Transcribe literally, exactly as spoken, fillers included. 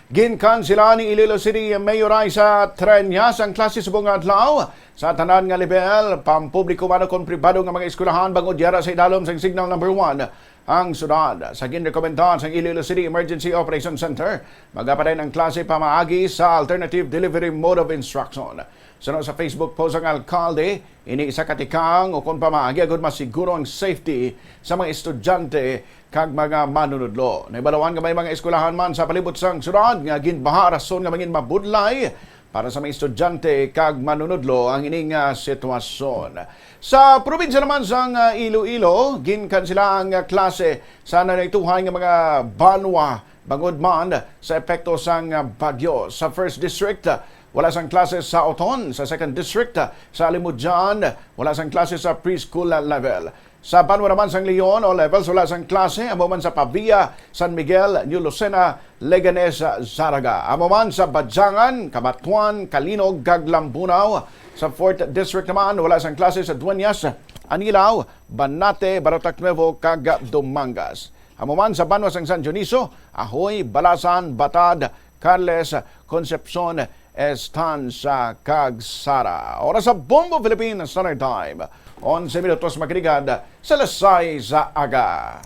Ginkansela ni Iloilo City Mayor Raisa Treñas ang klase subong nga adlaw sa tanan nga level, pampubliko man o kon pribado nga mga eskwelahan, bangod yara sa idalom sang Signal Number One ang syudad. Sa ginrekomenda sang Iloilo City Emergency Operations Center, magapadayon ang klase pamaagi sa alternative delivery mode of instruction. Suno sa Facebook post sang alkalde, ini isa ka tikang o kon pamaagi agud masiguro ang safety sa mga estudyante kag mga manunudlo. Nahibaluan nga may mga eskwelahan man sa palibot sang syudad nga ginbaha, rason nga mangin mabudlay para sa mga estudyante kag manunudlo ang ini nga sitwasyon. Sa probinsya naman sang, ah, Iloilo, ginkansela ang, ah, klase sa naituhay nga mga banwa bangod man sa epekto sang, ah, bagyo. Sa first district, ah, wala sang klase sa Oton. Sa second district, ah, sa Alimodian, wala sang klase sa preschool level. Sa banwa naman sang Leon, all levels, wala sang klase, amo man sa Pavia, San Miguel, New Lucena, Leganes, Zarraga. Amo man sa Bajangan, Cabatuan, Calinog, kag Lambunao. Sa fourth district naman, wala sang klase sa Dueñas, Anilao, Banate, Barotac Nuevo, kag Dumangas. Amo man sa banwa sang San Dionisio, Ahoy, Balasan, Batad, Carles, Concepcion, Estancia, kag Sara. Oras sa Bombo Philippines Standard Time, onse minutos makigad sa alas sais sa aga.